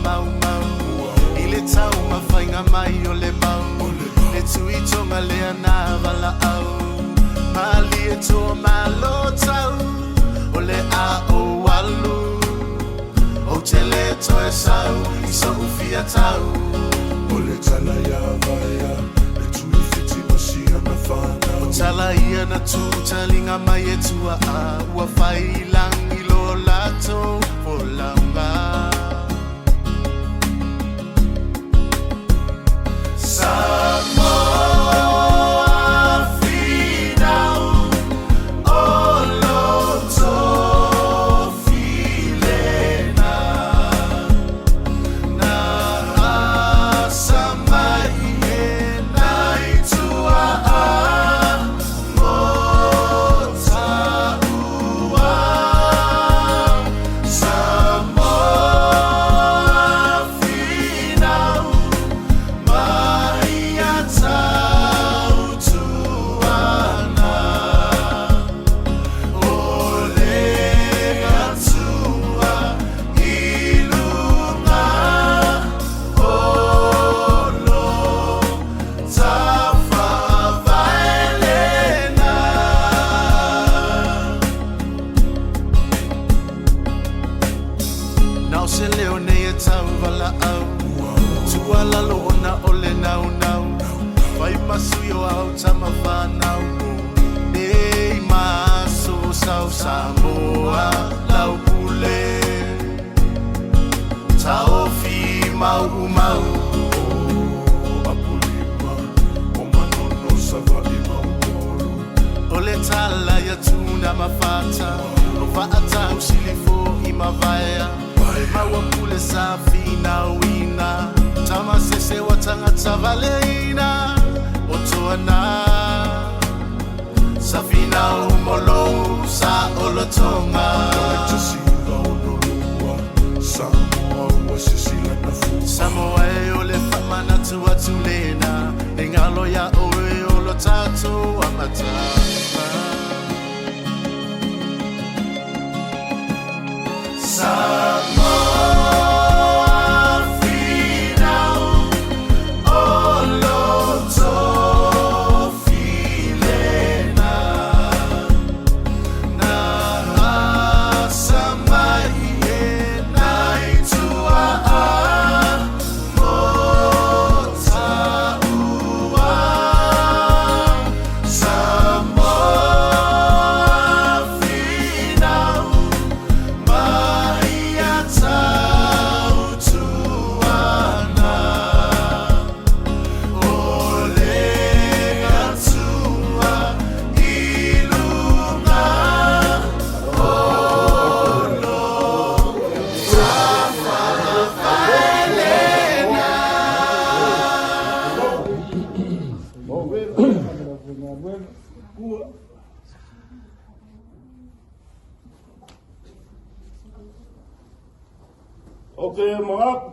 faamaumau i le taumafaiga mai o le mau le tuitoga lea na valaau malie toa malo tau o le a ou alu ou te le toe sau i so'u fia tau. O le tala ia vaea le tuifiti ma siana O whanau. tala ia na tūtaliga mai e tua'a ua faiilagi lo latou folauga. Samoa finau o lo tofilena na asa mai e nai tua'a mo ta'ua. Samoa finau mai ia tautuana o le Atua i luga o lo tafavaelena. Na o se leo nei e tauvalaau tualalo ona o le naunau fai masui o au tamafanau nei maso sau Samoa lau pule taofi mau mau. Apolima o Manono Sava'i ma Upolu. O le tala ia tuna mafata o faatau silifo i mavaea maua pule sa finauina tamasese wa tagata valeina o toana sa finau molou sa olotoga. Le tasi 62 Samoa ua sisila na fua. Samoa e o le faamanatu atu lena e galo ia oe o lo tatou amataga. Samoa finau o lo tofilena na asa mai e nai tua'a mo ta'ua. Samoa finau mai ia tautuana o le Atua i luga o lo tafavaelena. O ke manatu.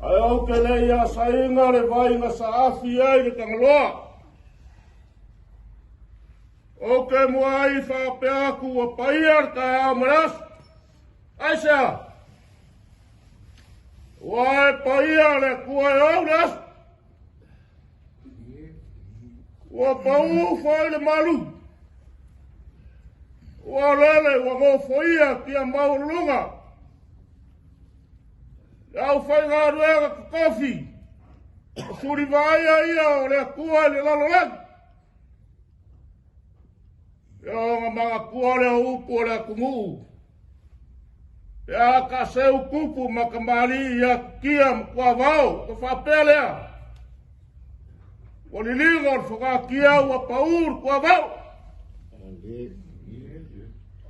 Ae ou te le i asaina le vai na saafi ai le Tagaloa. Ou te muai faapea atu ua paia le taeao ma le aso. Aisea? Ua e paia le Atua e ou le aso. Ua pau foi le malu. Ua lele ua gofoia kia maualuluga. Le aufaigaluega totofi. O sulivaia ia o le Atua i le lalolagi. Ia ona manatua lea o upu o le atunuu. Pe a taaseu tupu ma tamalii ia Tia ma Tuavao, ona faapea lea. Ua liliga o le fogatia ua pau le Tuavao.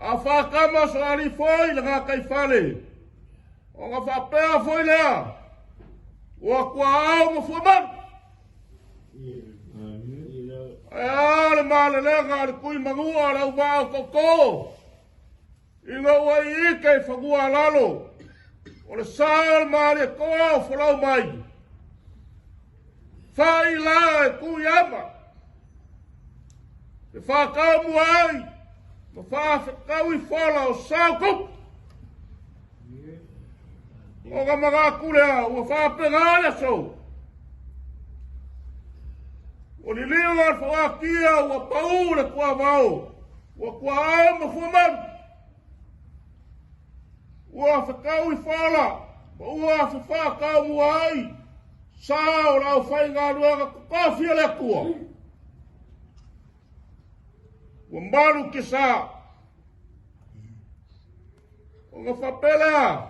A whakama so ali foi le gataifale. Ona faapea foi lea. Ua tuaau ma fuamalu. Ae a le malelega a le tui manua le auvaa o tootoo. Ina ua ike i fanua a lalo. O le sa o le Malietoa o folau mai. Whai la e tui ama. E whakau mua ai. Ma whawhekau i fola o sao kupu. O ka manatu lea ua faapena le aso. Ua liliu le foakia ua pau le tuavao, ua tuaao ma fuamalu. Ua fetau i fala, ma ua fefaataumua ai, sa o le aufaigaluega totofi a le Atua. Ua malu ke sa. Ona faapea lea,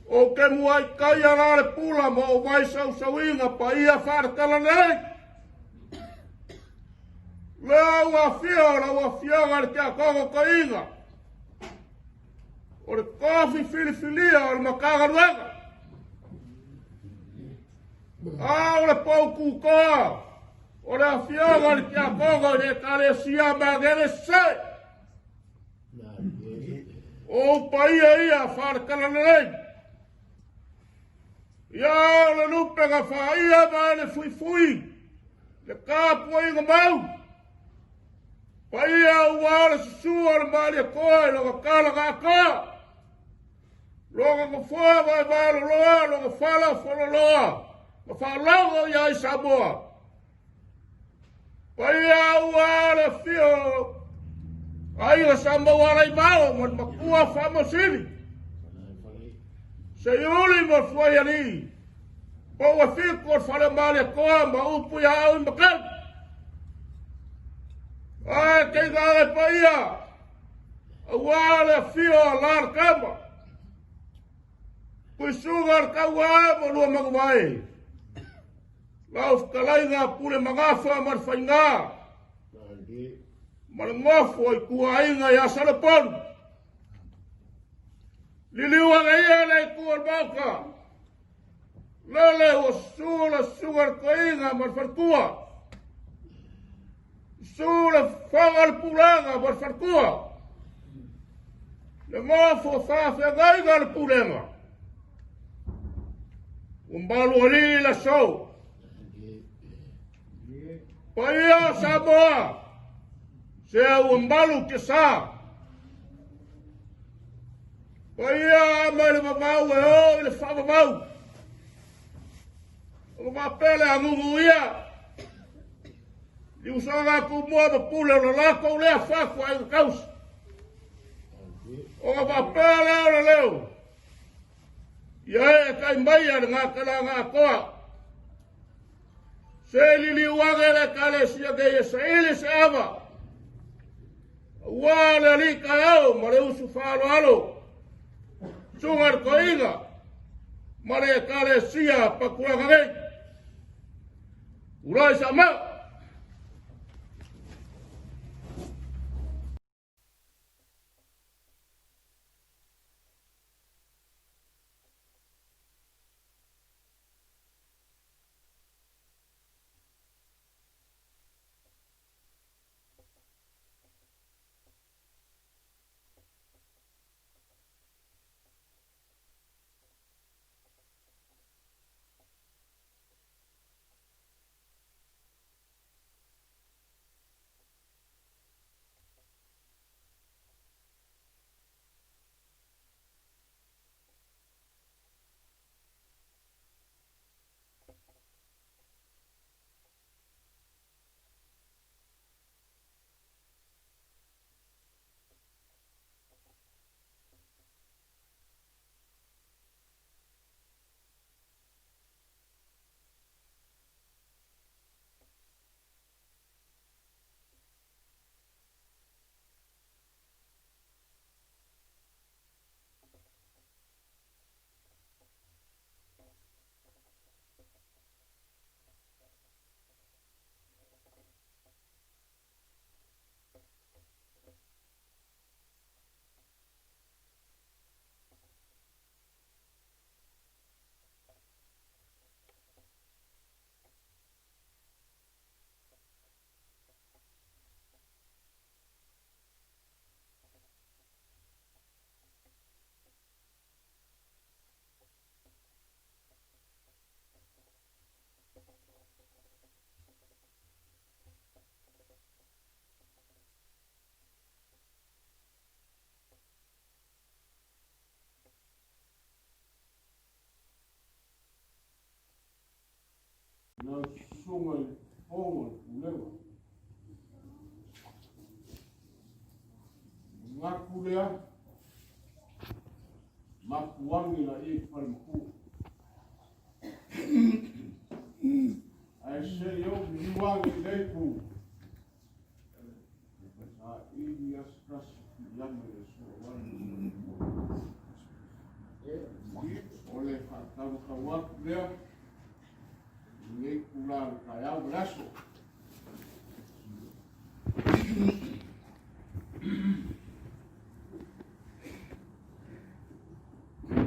ou te muai taia la le pula ma ou vai sausauina paia faaletala nei. Lea ua afio lau afioga i le tiakono toeaina, o le tofi filifilia o le Matagaluega. A o le pou tutoa o le afioga i le tiakono i le Ekalesia Magele Sasae. O ou paia ia faale-talalelei. Ia o le lupe na faia ma e le fuifui, le tapuaiga mau. Paia ua le susu o le Malietoa i lona tala na atoa. Lona nofoa vaevaeloloa, lona fala fololoa, na faalogo ia ai Samoa. Paia ua le afio aiga sa maua Alaimao ma le matua Faamausili. Seiuli ma Fuaialii, po ua fitu o le fale Malietoa ma upu ia au i Matau. Ae teiga e paia, aua le afio a la le tama. Tuisuga le taua ma lua manuvae. Lau fetalaiga Pule Magafa ma le Faiga ma le nofo i tuaiga ia Salepolu. Liliu aga ia le itu o le Maota. Lele ua susu le susuga le toeaina ma le faletua. Susu le fofoga o le pulega ma le faletua. Le nofo faafeagaiga o le pulega. Ua malu alii le aso. Paia o Samoa, se ua malu ke sa. Paia mai le vavau e o i le faavavau. O faapea le agugu ia. I usoga tumua ma pule o le latou lea fatu aiga tausi. O faapea lea o le leo. Ia e kai mai a le gakalaga atoa. Se liliu age le Ekalesia nei e saili se ava, aua le alii taeao ma le usu faaaloalo, susuga i le toeaina ma le Ekalesia Patulaga nei. Tulai Samoa! apuagi laia i falematua. Ae se i ou liliu ane i lea itu, saili lava se tasi piiama i le Aso aua le O le faataumatau atu lea i lenei itula o le taeao ma le aso.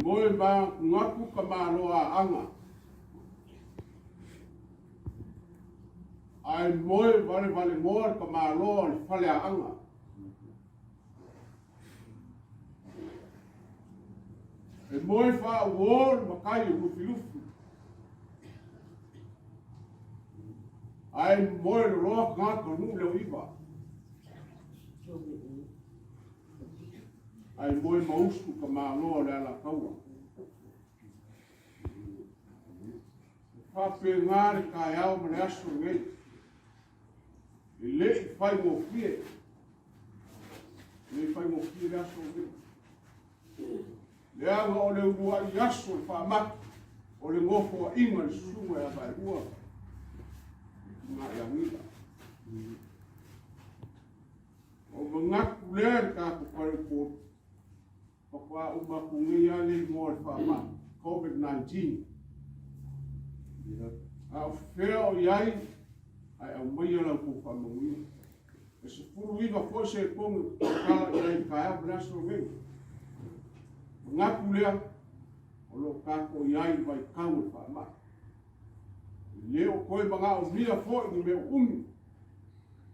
Moe maaguagu ka Malo Aanga, ae moe valevalegoa le tamaloa o le faleaanga. E moe faauo le matai o Lufilufi, ae moe loloa tagata o nuu leoiva. Ae moe mausu ka Malo o le Alataua. E faapena le taeao ma le aso lenei. E le i faigofie. E le i faigofie le aso lenei. Leaga o le uluai aso o le faamati o le nofoaiga i le susuga ia Vaelua Tunaaiagiga. Ua ou manatu lea i le tatou fale o Upolu, faatoa uma atu nei lava le igoa o le faamai Covid-19. A o fea o i ai, ae aumaia la outou faamanuia. E 19 foi sekone ou te tautala i ai i le taeao ma le aso lenei. Manatu lea, o lo o tatou i ai i le vaitau o le faamai. E le o toe manaomia foi ni mea uumi.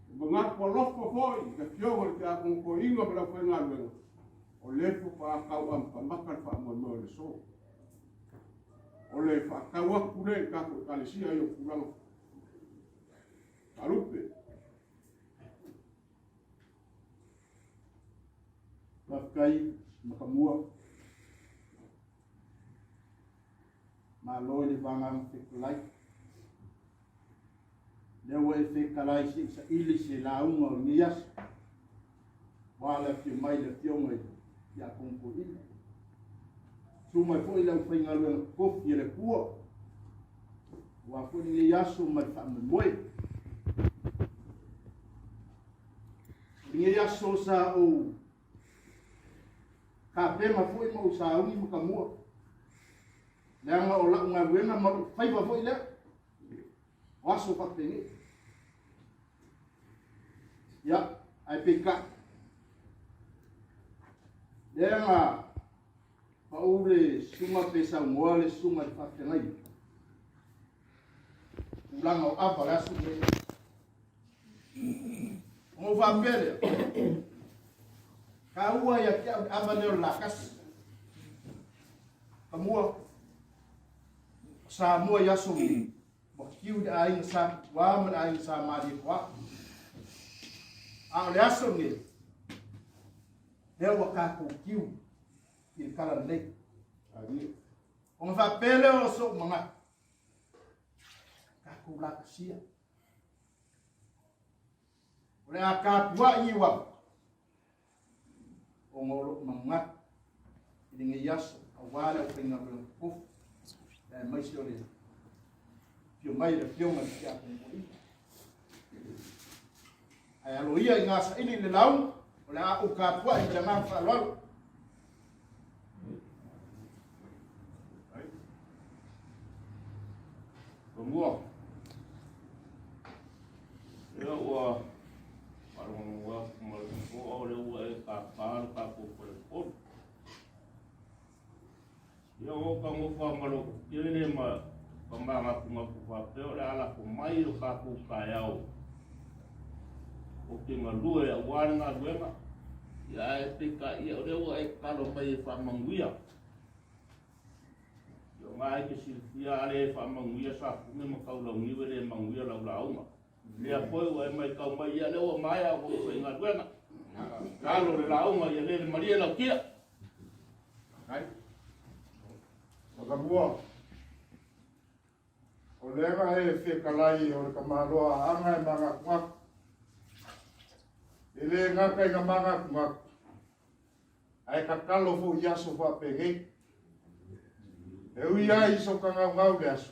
E manatu alofa foi i le Afioga i le Tiakono Toeaina ma le aufaigaluega, o lea faatoa tau amatamata le faamoemoe o le aso. O le faatau atu lea i le tatou Ekalesia i o tulaga taalupe. Faafetai Matamua. Malo i le vagaga fetalai. Lea ua e fetalai se i saili se lauga o lenei aso. Aua le afio mai le afioga i le Tiakono Toeaina. Susu mai foi le aufaigaluega totofi a le Atua. Aua foi lenei aso ma le faamoemoe. O lenei aso sa ou tapena foi ma ou sauni matamua. Leaga o lau galuega ma lou faiva foi lea. O aso faapenei. Ia, ae peitai. Lea na pau le susuga pe saunoa le susuga i le faafeagaiga. Tulaga o ava le aso lenei. Ona ou faapea lea, taua ia te au le ava lea o le lakasi. Tamua, o Samoa i aso nei, ua tiu i le aiga Sa Tutuā ma le aiga Sa Malietoa. A o le aso lenei, lea ua tatou tiu i le tala lelei. Ona faapea lea o sou manatu, tatou lakasia. O le a tapuai Niuava, ona o lou manatu i lenei aso aua le aufaigaluega totofi, aemaise o le afio mai o le Afioga i le Tiakono Toeaina. Ae aloaia i gā saili i le lauga, o le a ou tapuai ma le agaga faaaloalo. Tumua. Ia ua faalogologo atu ma le totoa o lea ua e tapa le tatou faletolu. Ia ua ou tagofa ma lou tele ma ka manatunatu faapea o le a lafo mai lo tatou taeao ou te galue aua le galuega. Ia ae peitai ia o lea ua e tatalo mai e faamanuia. Ia o na e te silafia a le faamanuia Safune ma Taulauniu e le manuia lau lauga. Lea foi ua e maitau mai ia lea ua maea ona ou faigaluega. Lalo le lauga ia lele malie lau tia. Ai. Matamua. O lea e fetalai o le tamaloa aanga e manatunatu. E le gata ina manatunatu, ae tatalo foi i aso faapenei. E ui ai i so kagaugau le aso,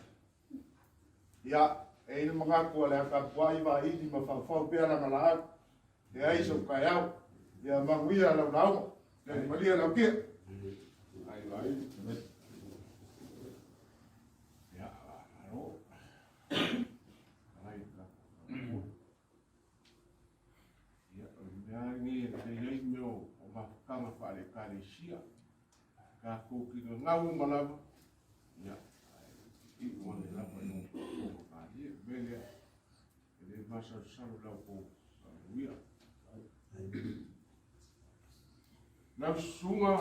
ia, e i ai le manatu o le a tapuai vaili ma faufau pea lana laau, leai sou taeao. Ia manuia lau lauga, ia malie lau tia. Ai vaili. Ia, malo. Ai, Ia, o le mea lava lenei e fai ai mea o mafutaga faale-Ekalesia. Tatou te gagau uma lava, ia, ae iu ane lava i lou fofoga malie. O le mea lea, e le masalosalo i la outou faamanuia. Lau susuga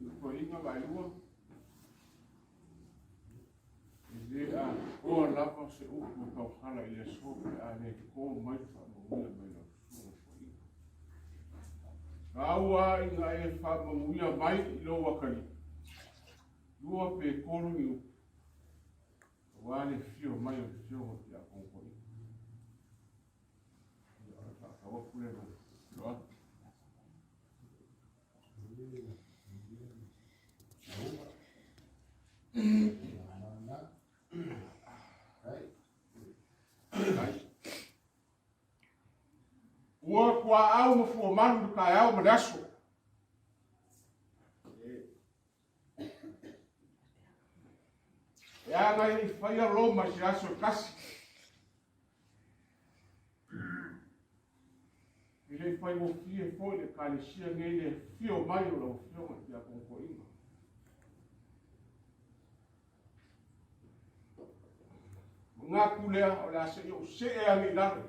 i le Paeaiga Vaaelua, E le atoa lava se upu e tautala i le aso pe a le to mai le faamanuia mai lau susuga Toeaina. Taua ina e faamanuia mai i lou atalii, lua pe tolu ni upu, aua le afio mai o le Afioga i le Tiakono Toeaina. Ia, o le faatau atu lea i lou faaaloalo. Ua tuaau ma fuamalu le taeao ma le aso. E aga e i faia Roma i se aso e tasi. E le i faigofie foi le Ekalesia nei le afio mai o lau Afioga i le Tiakono Toeaina. Manatu lea o le a se i ou see ane i lalo.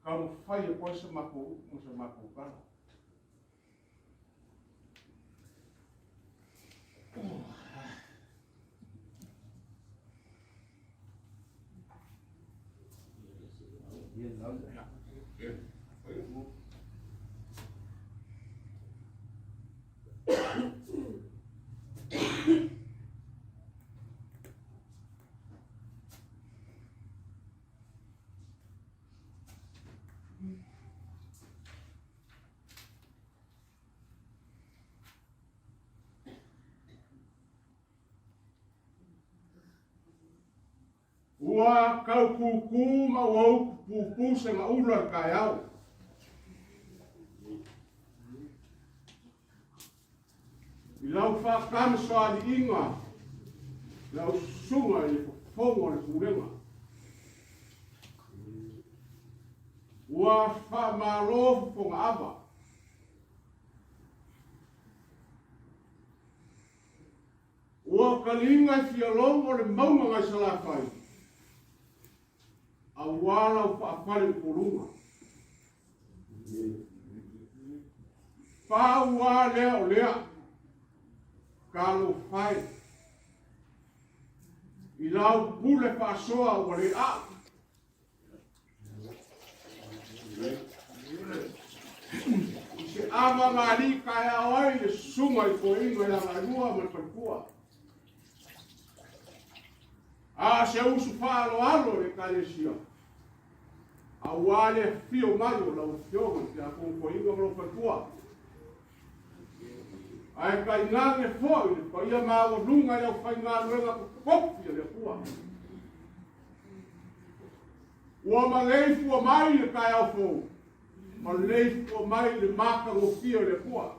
Taumafai atu ai sa matou upu ma sa matou tala. Ua tau kūkū ma ua utu pupū se gaula i le taeao. I lau faatamasoaliiga, lau susuga i le fofoga o le pulega. Ua faamalo fofoga ava. Ua kaliga i fialogo le mauga nai Salafai, aua lau faafale upoluga. Pau lava lea o lea, talofa e, i lau pule faasoa ua le a'u. I se ava galii taeao ai le susuga i toeaina i Lagailua ma le faletua. A se usu faaaloalo i le Ekalesia, aua le afio mai o lau Afioga i le Tiakono Toeaina ma lou faletua. Ae tainane foi le paia maualuga i le aufaigaluega totofi a le Atua. Ua maleifua mai le taeao fou, maleifua mai le matagofie o le Atua.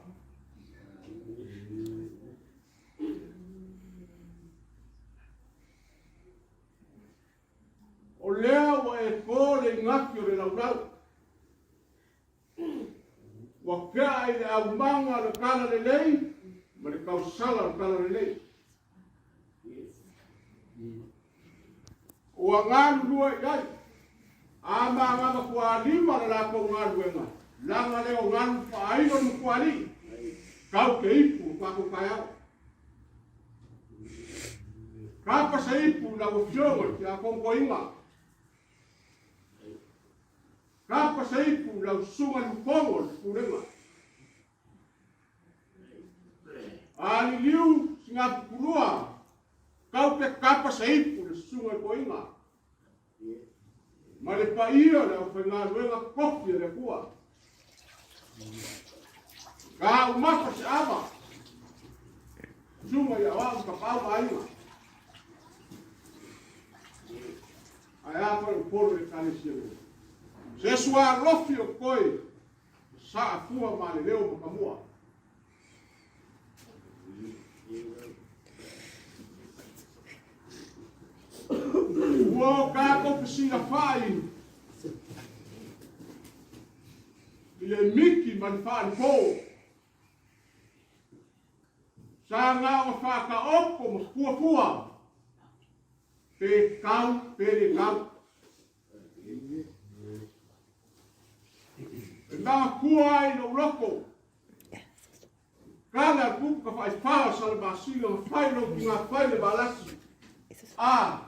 O lea ua e to le igati o le laulau. Ua tea i le aumaga o le talalelei ma le tausala o le talalelei. Ua galulue i ai, a magavatualima le latou galuega, laga lea o galu faailo le Matualii, tau ke ipu o tatou taeao. Kapa se ipu i lau Afioga i le Tiakono Toeaina. Kapa se ipu i lau Susuga i Lufogo o le Pulega. A liliu Singapupulua, kau pe kapa se ipu i le Susuga i Toeaina. Ma le paia o le aufaigaluega tofi a le Atua. Ka umafa se ava. Susuga. i aoao ma tapaau ma aiga. Ae a faleupolu i le Ekalesia nei? Se sualofi o koe saafua ma le leo makamua. Ua o kākou fesilafai i le miki ma le faalipō. Sa gaoga faataoto ma fuafua pe kau pe le kau. E manatua ai lou loto, kala e kupu ka faifā o Salamasina ma fai lou tugafai le valasi, a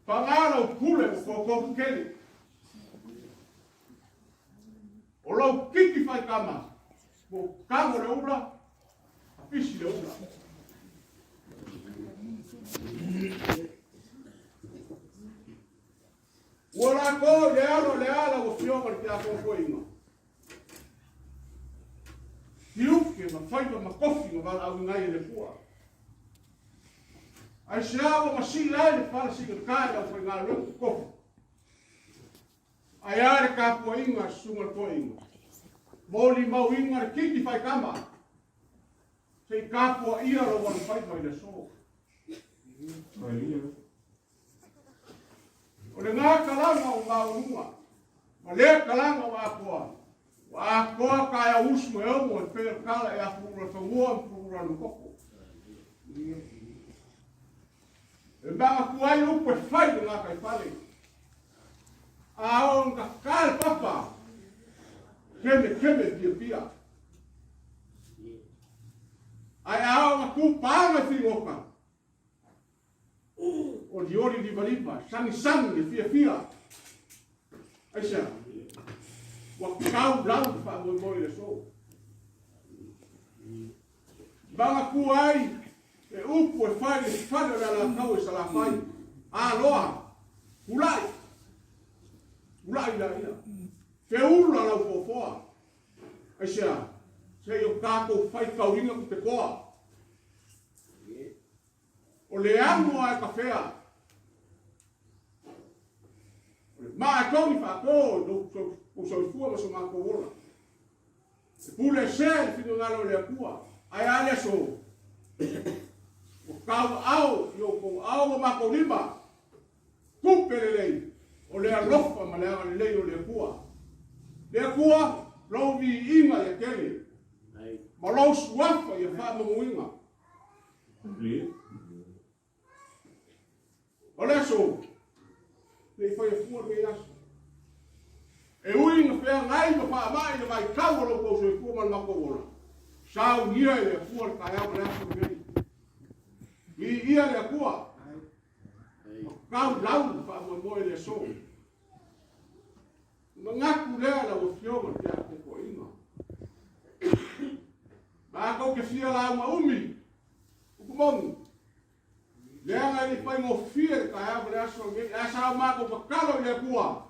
paga lou pule ua koko kekele. O lou kiki faikama, mo kago le ula, a pisi le ula. Ua lako i le alo le ala ua fioga le tiakono toeaina. Tiuke ma faiva ma kofi ma valaauina ai e le Atua. Aisea ua masii ai le fala sigatā i le aufaigaluega totofi? Ae a le tapuaiga a Susuga le Toeaina? Molimauina le kiki faitama se i tapuaia lou alofaiva i le aso. O lena talaga o maualuga, ma lea talaga o atoa, ua atoa taeao usu e ono e pei o le tala ia Puluuluafanua ma Puluuluanukoko. E manatua ai upu e fai i le gataifale. A oo ina tatā le papa, kemekeme piapia. Ae a oo ina tūpāga i figota, olioli livaliva, sagisagi e fiafia. Aisea? Ua tau lau le faamoemoe i le aso. Manatua ai le upu e fai i le fale o le Alataua i Salafai, A loa, tulai, tulai laia, feula lau foafoa. Aisea? Se i o tatou faitauina tupe toa. O le anu lava e tafea. O le maa e togi faato i lou soifua ma so matou ola. E pule se le finagalo o le Atua, ae a le aso? Ua tauaao i outou ao ma matou lima, tupe lelei, o le alofa ma le agalelei o le Atua. Le Atua, lou viiga ia tele, ma lou suafa ia faamanuiga. O le aso, ne i faia fua lenei aso. E ui ina feagai ma faamai le vaitau o lo outou soifua ma le matou ola, saunia e le Atua le taeao ma le aso lenei. Viia le Atua, ma tau lau le faamoemoe i le aso. Manatu lea lau Afioga i le Tiakono Toeaina. Matou te fia lauga umi, upu moni, Leaga e le i faigofie le taeao ma le aso lenei, ae sa o matou tatalo i le Atua,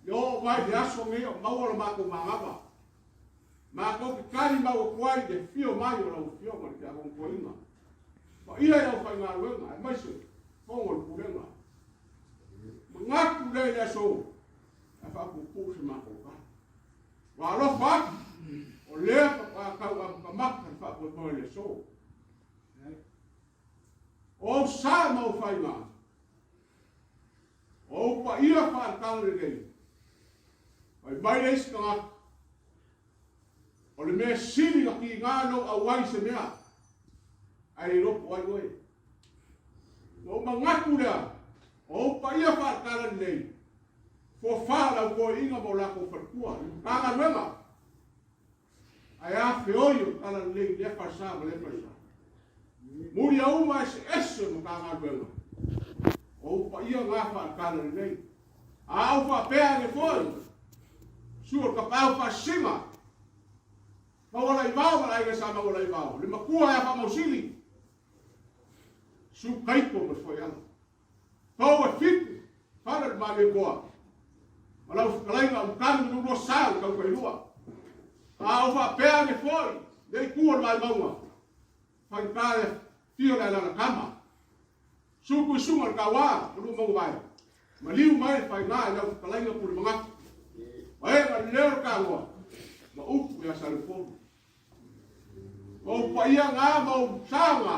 ia oo mai le aso lenei o maua lo matou manava. Matou te tali mau atu ai i le afio mai o lau Afioga i le Tiakono Toeaina, paia i le aufaigaluega, aemaise fono o le Pulega. Manatu lea i le aso ae faapuupuu se matou tala. Ua alofa atu, o lea faatoa tau amatamata le faamoemoe i le aso. O ou sa ma ou faiga, o ou paia faale-talalelei, fai mai le isi tagata, o le mea sili na tiga lou auai i se mea, ae le iloa po o ai oe. Na ou manatu lea, o ou paia faale-talalelei, fofa le au toeaiina ma o latou faletua i le Matagaluega. Ae a feoi o le talalelei i lea falesa ma lea falesa. Muliauma eseese o Matagaluega, o ou paia na faale-talalelei. A ou faapea ane foi, suo le tapaau faasisina, Maualaivao ma le aiga Sa Maualaivao, le matua ia Faamausili, Susu Taito ma le Foiala. Tou e fitu, fale o le Malietoa, ma lau fetalaiga o Mutani ma lulua sa o le Tautailua. A ou faapea ane foi, le itu o le Vaimauga, Faigata le afio o le Alaalakama, Susu Tuisuga o le Taua o lua mauvae, maliu mai le faiga i lau fetalaiga Pulemagata, vaega le leo o le Tanoa ma upu ia Saleupolu. Ma ou paia na ma ou sa na,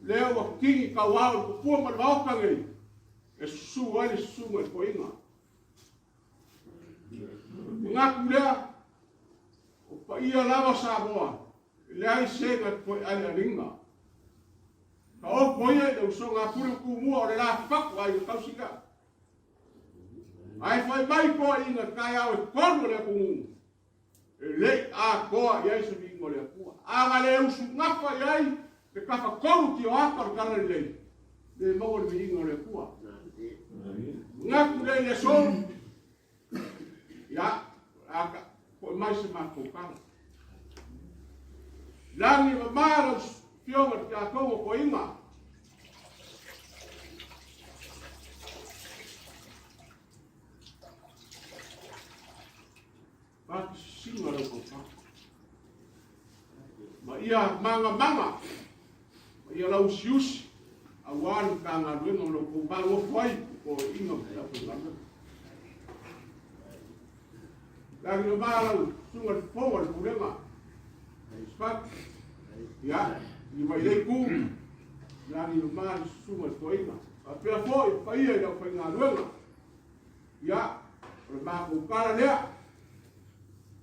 lea ua kini tauao i le tupua ma le Maota nei, e susu ai le susuga i le toeaina. Manatu lea, o paia lava Samoa, e leai se na toe alealeina. Taoto ia i le usoga a Pule ma Tumua o le la fatu a aiga tausi lea. Ae fai mai toeaiina taeao e tonu o le atunuu, e le i atoa i ai se viiga o le Atua. A na le usugafa i ai le tafatolu tioata o le Talalelei, le maua le viiga o le Atua. Manatu lea i le aso, ia, a ta foi mai se matou tala. Lagi mama lau Afioga i le tatou o toeaiga. Fatisisiga lau tofa. Ma ia mangamanga, ma ia lauusiusi, aua le Matagaluega o lo o outou maluofu ai i toeaiina ma le aufaigaluega. Lagi mama lau susuga i le fofoga o le Pulega, Spat, ia, i mai lei ku, lagi mama le susuga i le toeaina. Faapea foi le paia i le aufaigaluega, Ia, o le matou tala lea.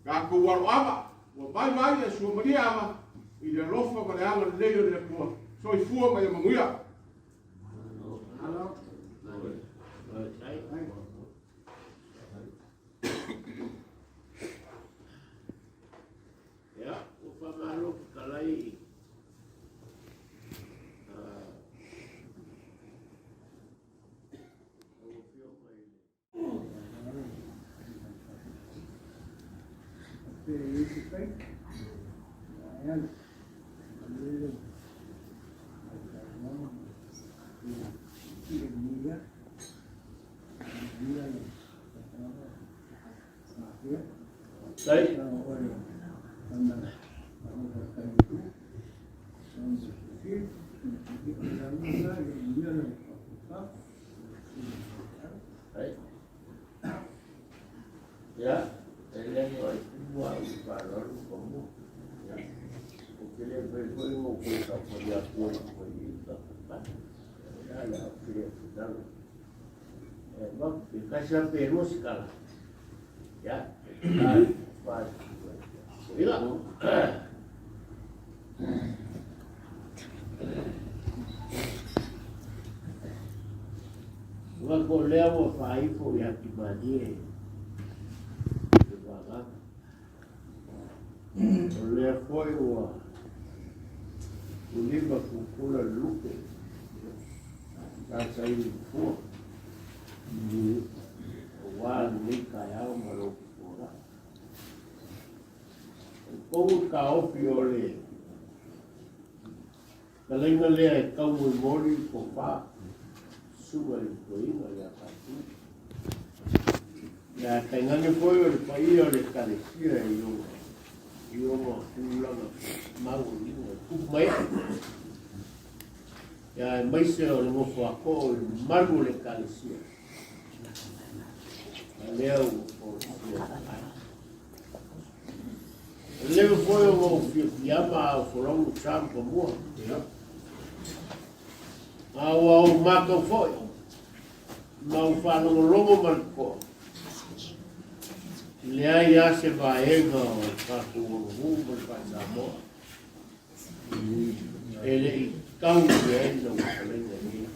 Tatou aloava, ua vaivai ae suamalie ava i le alofa ma le agalelei o le Atua. Soifua ma ia manuia. Ia, ua faamalo fetalai Ia, e le no ai tumu au i whāraru ka mua. Ia, o te le whai whai ngō koe ka whai a koe i whai i ka whai. Ia, ia, o te le whai E ma, pe kasi a pe rua sikala. Ia, e whai. Ia, Ua ko lea ua faaifo i Atimalie le vagaga. O lea foi ua ulima pupula le lupe sa saili fua. Aua lenei taeao ma lou fofoga. O kou taofi o le Kalaiga lea e taumolimoli i tofa susuga i le toeaina ia tatou. Ia tainane foi o le paia o le Ekalesia i ona i ona tulaga maualuga e tupu mai ai. Ia aemaise o le nofo a too i le mamalu o le Ekalesia. A lea ua folasia ai. Leva foi o ou fiafiama a o folau no sa ma pamua. A ua ou matau foi, ma ou faalogologo ma le totoa, e leai lava se vaega o le tatou aganuu ma le faa-Samoa e le i tau i ai lau fetalaiga i lenei.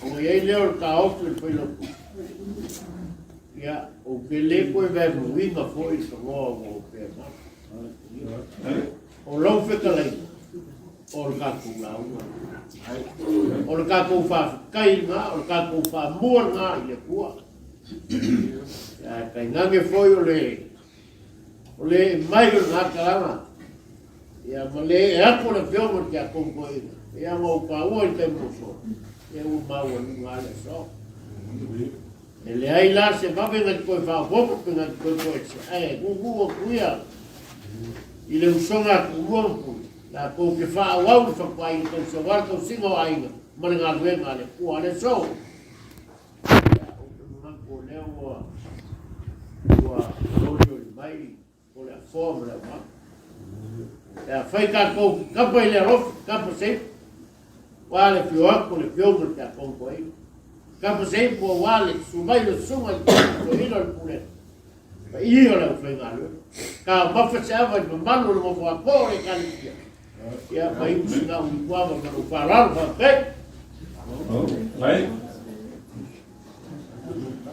Ona i ai lea o le taofi o le Failautusi, ia, ou te le toe vaevaeina foi i tanoa ua opea mai. O lau fetalaiga, o le tatou lauga. O le tatou faafetai lena, o le tatou faamua lena i le Atua. Ae tainane foi o le o le mai o lena talaga, ia ma le e atu le afioga i le tiakono toeaina, ia ma ou taua i le taimi ua sola, ia ua maualuga lava le aso. E leai la se vave na te toe faaopoopo pe na te toe toesea, ae gugu atu ia. I le usoga a Tumua ma Pule, latou te faaauau le fatuaiga tausi aua le tausiga o aiga ma le galuega a le Atua. A le aso, ia, ou te manatu o lea ua, ua olioli mai o le afoa ma le aumau. Pe afai tatou te kapa i le alofa, kapa se ipu, aua le afio atu o le Afioga i le Tiakono Toeaina. Kapa se ipu aua le susu mai o le Susuga i le Toeaina o le Pulega. Paia o le aufaigaluega. Taumafa se ava i le mamalu o le nofo atoa o le Ekalesia. Ia, ma iu sina au ituava ma lou faaaloalo, faafetai. Ai.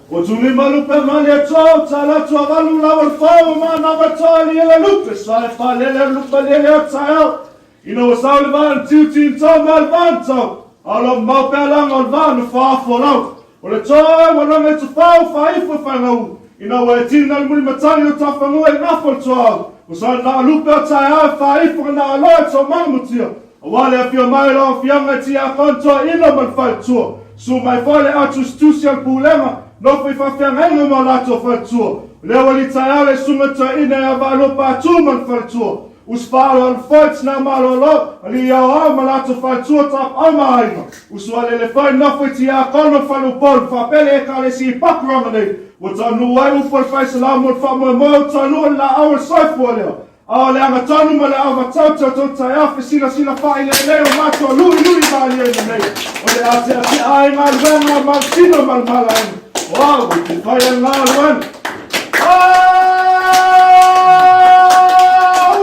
Ua tulima lupe malie toa, talatu avalu lau o le fau, manava toa liele lupe, sa e falele lupe liele o taeao. Ina ua sau le vaa na tiuti i tau ma le vaa na tau, a o lo mau pea laga o le vaa na faafolau. O le toa ua laga i tafau faaifo i faigau, ina ua e tina le mulimatagi o tafanua i gafa o le tuaau, ua sau na lupe o taeao e faaifo na aloa i taumaga mutia, aua le afio mai o lau afioga i Tiakono Toeaina ma le faletua. Susu mai foi le au tusitusi a le Pulega, nofo i faafeagaiga ma o latou faletua. O lea ua litaeao le Susuga Toeaina ia Vaalua Patu ma le faletua. Usu faaaloalo foi tina malolo, alii aoao ma latou faletua tapaau ma aiga. Usu alele foi nofo i Tiakono Faleupolu faapea le Ekalesia i Pakuranga nei. Ua taunuu ai upu a le Faisalau mo le faamoemoe ua taunuu le laau o le soifua lea. A o le agatonu ma le aovatau toutou taeao fesilasila faailelei o matou luilui maliega nei. O le ateatea ai galuega a Maltino ma le Malaema. O au e te fai a galuega.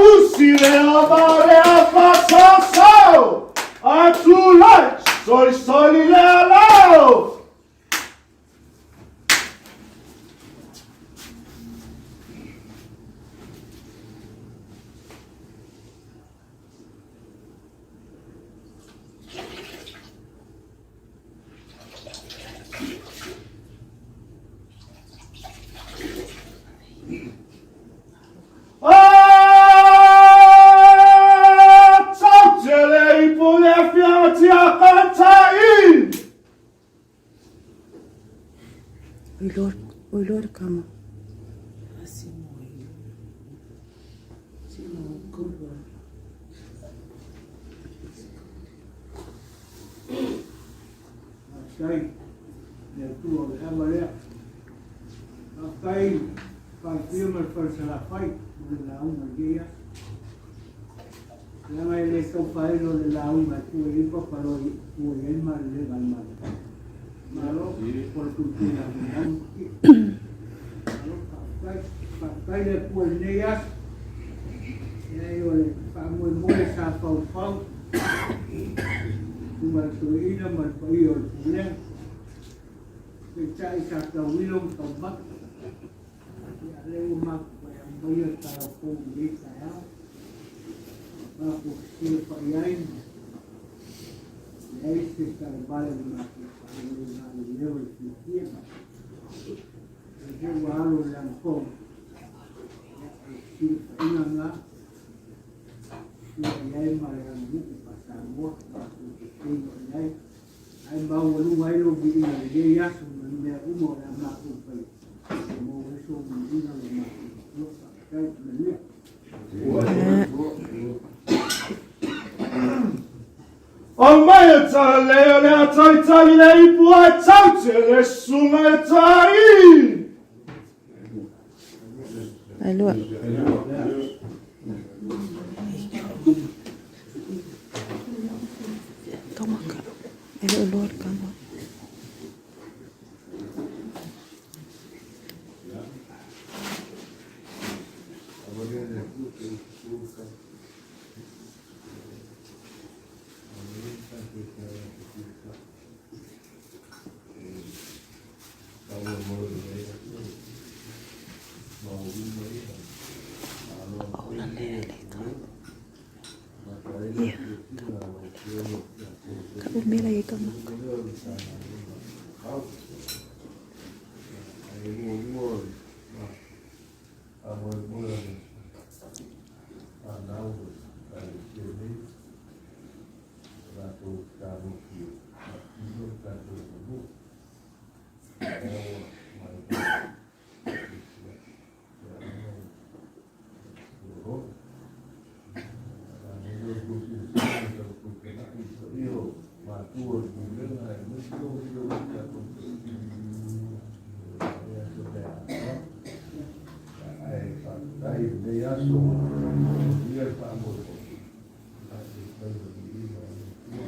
Usi le ava le ava sasao. A tulai, solisoli le alao. Oiloa le kama. Faafetai le Atua o le ava lea. Faafetai Faletia ma le Fale Salafai mo le lauga i lenei aso. Leaga e le tau faailo le lauga e tua i ai papaloa e tua i ai le malelega a le Malo. Malo mo le puipuiga a le Malo. Faafetai. Faafetai le Atua i lenei aso. Leai o le faamoemoe sa faufau susuga i le toeaina ma le paia o le pulega. Peitai sa tauilo ma taumata. Ia lea ua matou aumaia le taeao fou i lenei taeao. Matou fesilafai ai ma leai se talavale o le matou faaleleo le fiafia. Lea ua alo i le anapogi. Ia, o le fesilafaiga lena. Tua i ai ma le aganuu faa-Samoa, matou te feiloai ai. Ae maualuga ai lou viiga i lenei aso ma mea uma o le a matou faia, e maua ai sou viiga lo matou Atua. Faafetai. Manuia. Aumai e talalei o le a talitali le ipu ae taute le susuga e tai. Ailua. Taumaka. E le o loa le kama. Ia, ka umela i ka maka. faatu o le pulega aemaise lou leo i le tatou e aso le atoa. Ae faafetai i lenei aso ua manuia le faamoemoe tatou faiva viiga o le Atua.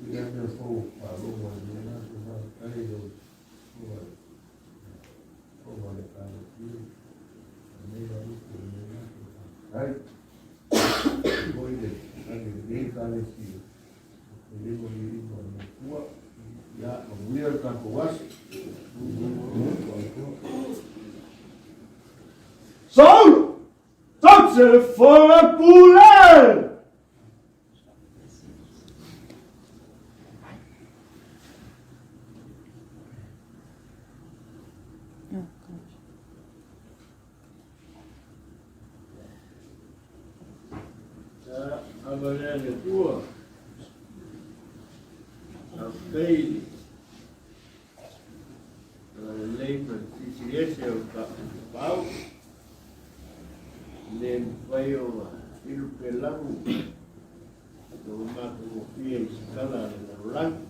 I lea mea fou o faalogo i lenei aso, faafetai i lau Susuga i le Fofoga o le Ekalesia, lenei alupe i lenei aso, faafetai. Foi le agi lenei Ekalesia, e le mo viiga o le Atua. Ia, manuia le tatou aso. Saulo! Tau se le foga pule! Oh, gosh. Ava lea le Atua, faafetai i le lelei ma le silisili ese o le tapaau. E le mafai ona filu pe lagu lona matagofie i se tala a le lalolagi.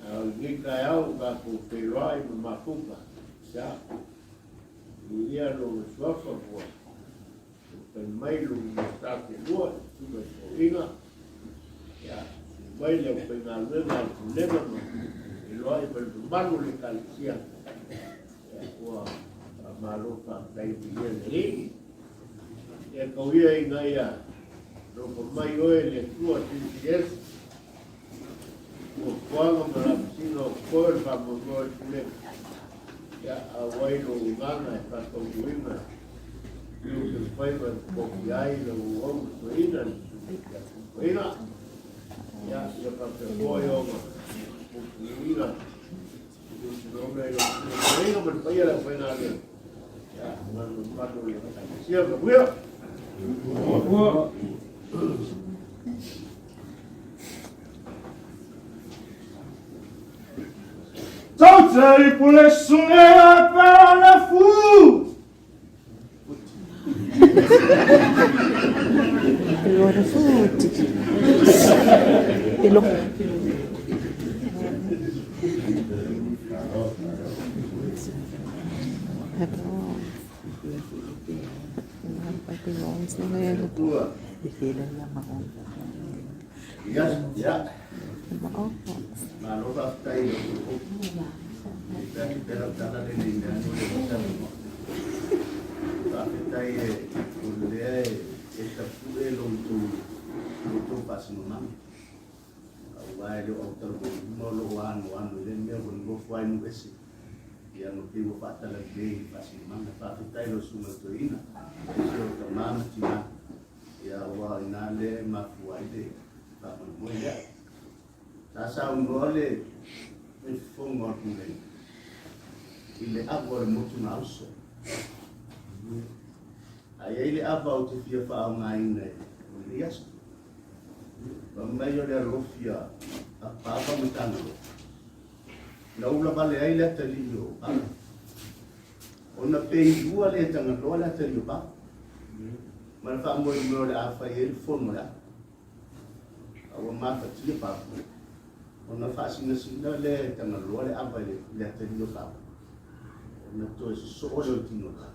A o lenei taeao ua tatou feiloai ma mafuta, ia, viia lona suafa ua fai mai lona Minisita Felua i le Susuga i Toeaina, ia, susu mai le aufaigaluega a le Pulega ma feiloai ma le mamalu o le Ekalesia. Ua faamalo faafetai viia le Alii. Ia kau ia ina ia alofa mai oe le Atua Silisili Ese. Fuafuaga ma lapisiga o koe o le faamoemoe o le Pulega. Ia auai lou agaga e faataunuuina tiute o faiva e totofi ai lau auauna toeaina le Susuga ia Tupuaina. Ia, ia faapea foi ona puipuiina Tau te ipu le sule a pera le fu! Malo faafetai i lau Faafetai o lea e tapue lo outou faasinomaga, aua e le o autalavou uma o lo o anoano i lea mea ua nonofo ai nuu ese, ia ma pei ua faatalale i le faasinomaga. Faafetai i lau Susuga i le Toeaina, aemaise o tama ma tina, ia aua o i ina lea e mafua ai le faamoemoe lea. Sa saunoa le fofoga o le Pulega i le ava o le motu gauso. Ae i ai le ava ou te fia faaaogaina i lenei aso. Fai mai o le alofi a Papa ma Tagaloa, na ula vale ai le atalii o Papa. Ona peilua lea e Tagaloa le atalii o Papa. Ma le faamoemoe o le a fai ai le fono o le ava. A ua mafatia Papa, ona faasinasina lea e Tagaloa le ava i le atalii o Papa, ona toe sosoo lea o le tino o Papa.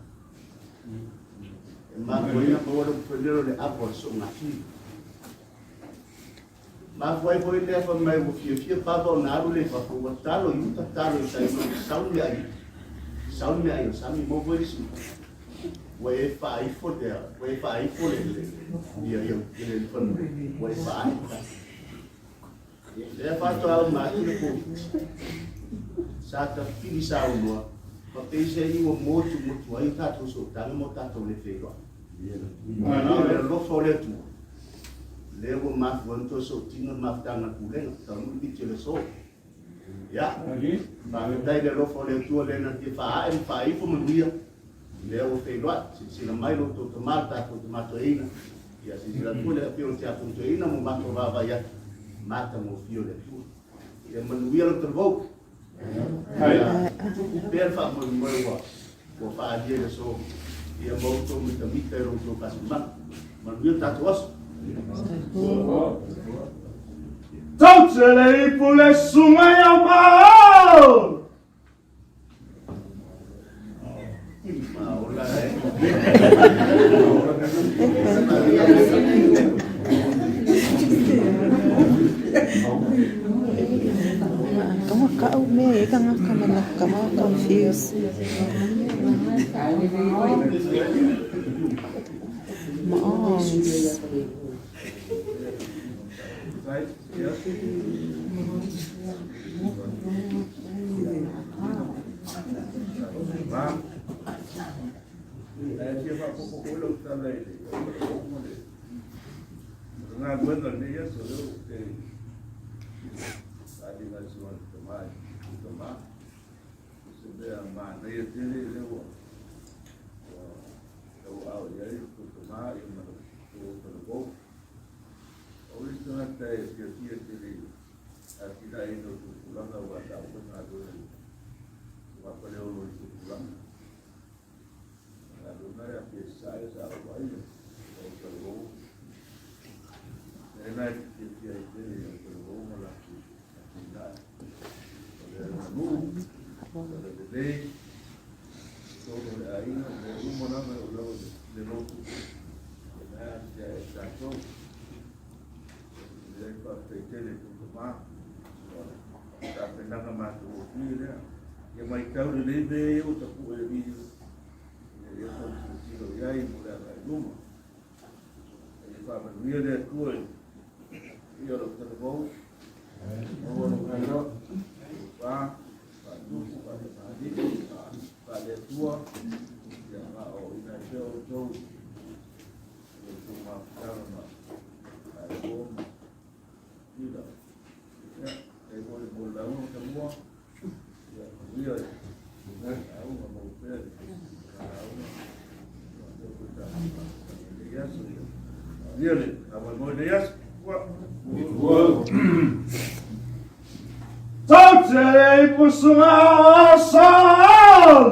E mafua ai ona maua le upu foi lea o le ava o le soogafili. Mafua ai foi lea fai mai ua fiafia Papa ona alu lea i fafo, ua talo i uta talo i tai, sau le meaai, sau le meaai o le sami, maua foi le isi Ua e faaifo le ua e faaifo le le ia ia le le fanua ua e faae. Lea faatoa uma atu le Koviti. Sa tafili saunoa ma peiseai ua motumotu ai o tatou sootaga ma o tatou le feiloai. A o le alofa o le Atua, lea ua mafua ai ona toe sootino le mafutaga a le Pulega, taunuu le miti o le aso. Ia, faafetai i le alofa o le Atua lea na fia faaae ma faaifo manuia, lea ua feiloai. Silasila mai lo outou tama, le tatou tama toeaina. Ia, silasila atu foi le afio o le tiakono toeaina ma matou vaavaai atu, matagofie o le Atua. Ia manuia lau talavou. Ia, tupu pea le faamoemoe ua ua faaalia i le aso. Ia ma outou mitamita i lo outou faasinomaga. Manuia le tatou aso. Tautele ipu le susuga ia Maol. Kama kau me ka ngaka mana kama confused. Maongs. O isi tagata e fiafia tele i le atinaeina o tupulaga aua sa uma ona galuega i Tugafaleolo i tupulaga. O galuega ia pei sae sa ou vaaia o Talavou. Lea la e fiafia ai tele ia Talavou ma latou atinae. O le aganuu, o le lelei, totonu o le aiga, o mea uma lava e oo lava i le lotu, o lena e atiae ai tatou. E momoli ai le faafetai tele i tou tama, o le tapenaga matagofie lea. Ia matau lelei mea ia ua tapue e alii ina ia tau tilotilo i ai mo le agai i luma. Ia faamanuia le Atua i o lau talavou, maua lou alo, lou pa, faatupu, faatamalii, faale-Atua, ia ma o ina ai pea outou i outou mafutaga ma faalogo ma tila. Ia, e mo le mo le lauga tamua, ia manuia le lauga maua pea le lauga. Tautele i pusunga o Saul.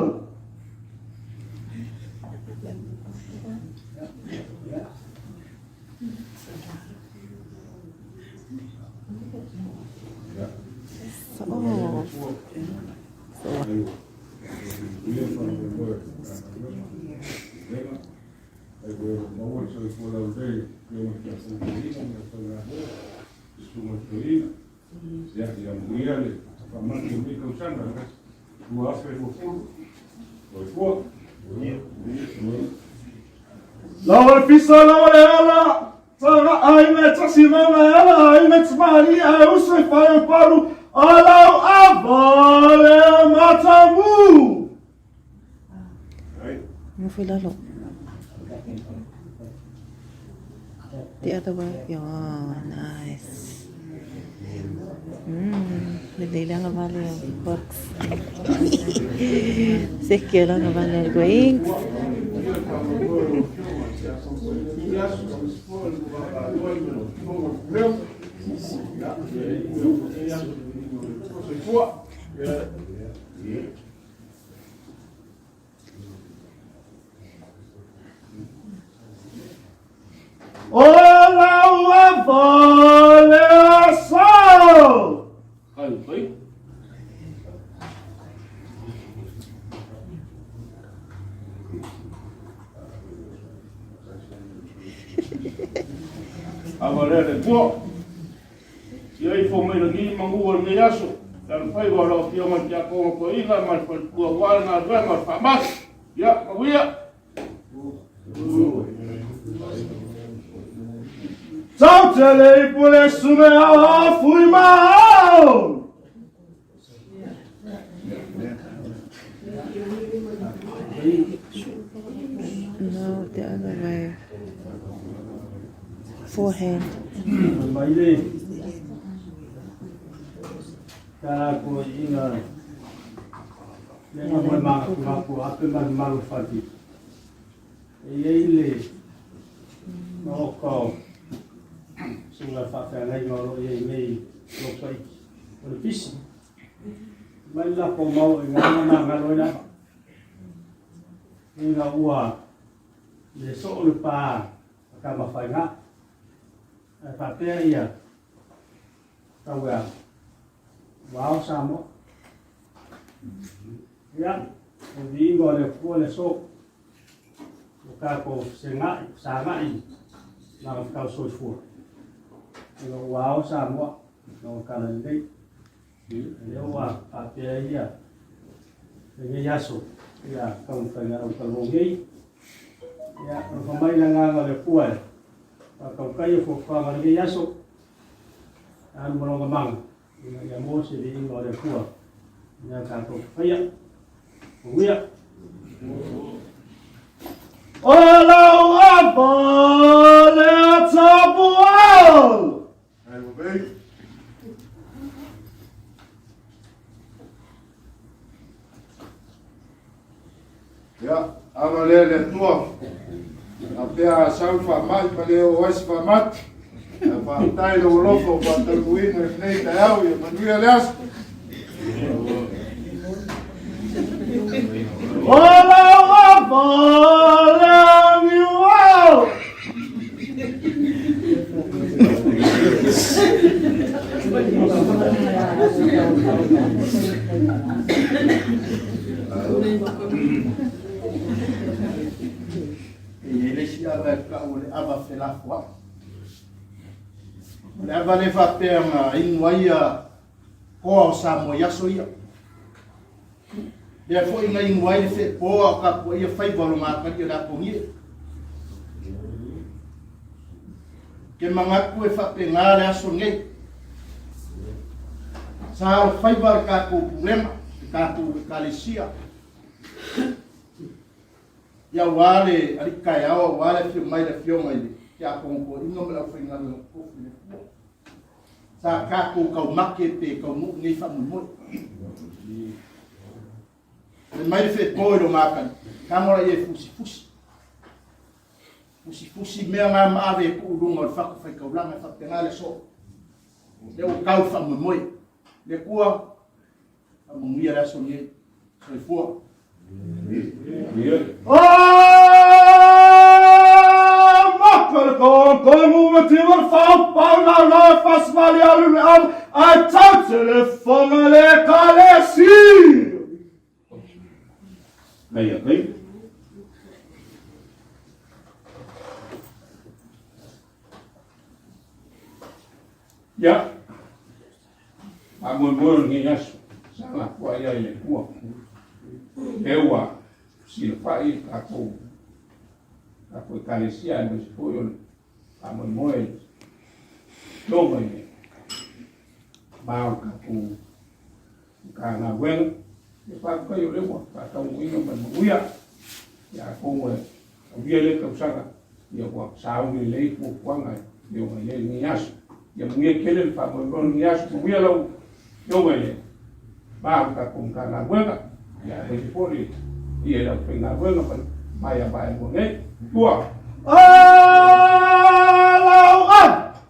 Oh. Lawa le pisa, lawa le ala, Taga aiga e tasi mama e ala aiga e tamali ae uso i whai o palu alau a vale a matamu. Nofo i lalo. The other way. Oh, nice. Lelei le agavale o works. Seke o le agavale o goings. O lau ava le aso. Ava lea le Atua. Ia ifo mai lagi magu o lenei aso, le alofaiva o lau Afioga i le Tiakono Toeaina ma le faletua aua le galuega o le faamasi. Ia, manuia. Tautele i pule sume a fui mau. No, the other way. Forehand. Mai le tala ko inga le nga mo ma ku ku ape ma malu fati. E iai le maoka o susuga faafeagaiga o lo o i ai nei Lotoiti, o le pisi. Mai le lapo mau i ngā na ngalo ai lava. Ina ua le soo le pā a ka mawhai ngā. Ai whapea ia. Tau e a. Ua ao Samoa. Ia, o viiga o le Atua le aso. Ua tatou fesegai, fesagai magafetau soifua. Ina ua ao Samoa i lona tala lelei. Lea ua faapea ia lenei aso ia taumafaiga lau talanoa nei. Ia, alofa mai le agaga o le Atua e faatautaia fuafuaga o lenei aso. Alu ma lona mana ina ia maua se viiga o le Atua i mea tatou te faia. Manuia. O lau ava lea tapuau. Ia, ava lea le Atua, a pea a sau faamai ma le oo ai se faamati. Ae faafetai lou alofa ua faataunuuina i lenei taeao, ia manuia le aso. O lau ava lea niuao. E i ai le isi ava e tau o le ava felafoai. O le ava lea faapea na inu ai ia koa o Samoa i aso ia. Lea foi na inu ai le feepoa o tapuaia faiva o lona atalii o le Aponie. Ke manatu e faapena le aso nei. Sa alofaiva le tatou pulega, le tatou ekalesia. Ia aua le alii taeao, aua le afio mai le afioga i le Tiakono Toeaina ma le aufaigaluega totofi i le Atua. Sa tatou taumate pe taunuu lenei faamoemoe. Fai mai le feepo i lona atalii, tago laia e fusifusi. Fusifusi mea na ma ave e tuu i luga o le fatafaitaulaga e faapena le soo. Lea ua tau le faamoemoe. Le Atua, faamanuia le aso lenei. Soifua. Maka le kongkongu ma tiwa le fau pau lau lau fasmali alu le alu ai tau telefonga le kalesi. Kai a kai. Ia, faamoemoe o lenei aso, sa lafoai ai le Atua. Lea ua silafai le tatou tatou ekalesia aemaise foi o le faamoemoe afioga i le ma o le tatou Matagaluega. Ia faafetai o lea ua faataunuuina ma le manuia. Ia atonu e taulia lea tausaga, ia ua sauni lelei fuafuaga e pei ona i ai lenei aso. Ia manuia tele le faamoemoe o lenei aso, manuia lau Afioga i le va o le tatou Matagaluega, ia aemaise foi le paia i le aufaigaluega ma le maea vaelua nei. Tua. Alau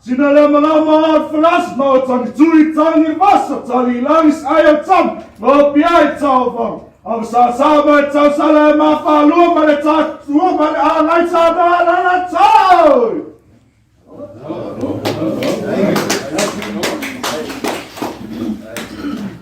Sina le malama o falas ma o tangi tui tangi vasa tali langis ai o tam ma o piai tau vang a sa sa ma tau sala ma fa lua ma le ta tua ma le a lai sa na la la tau.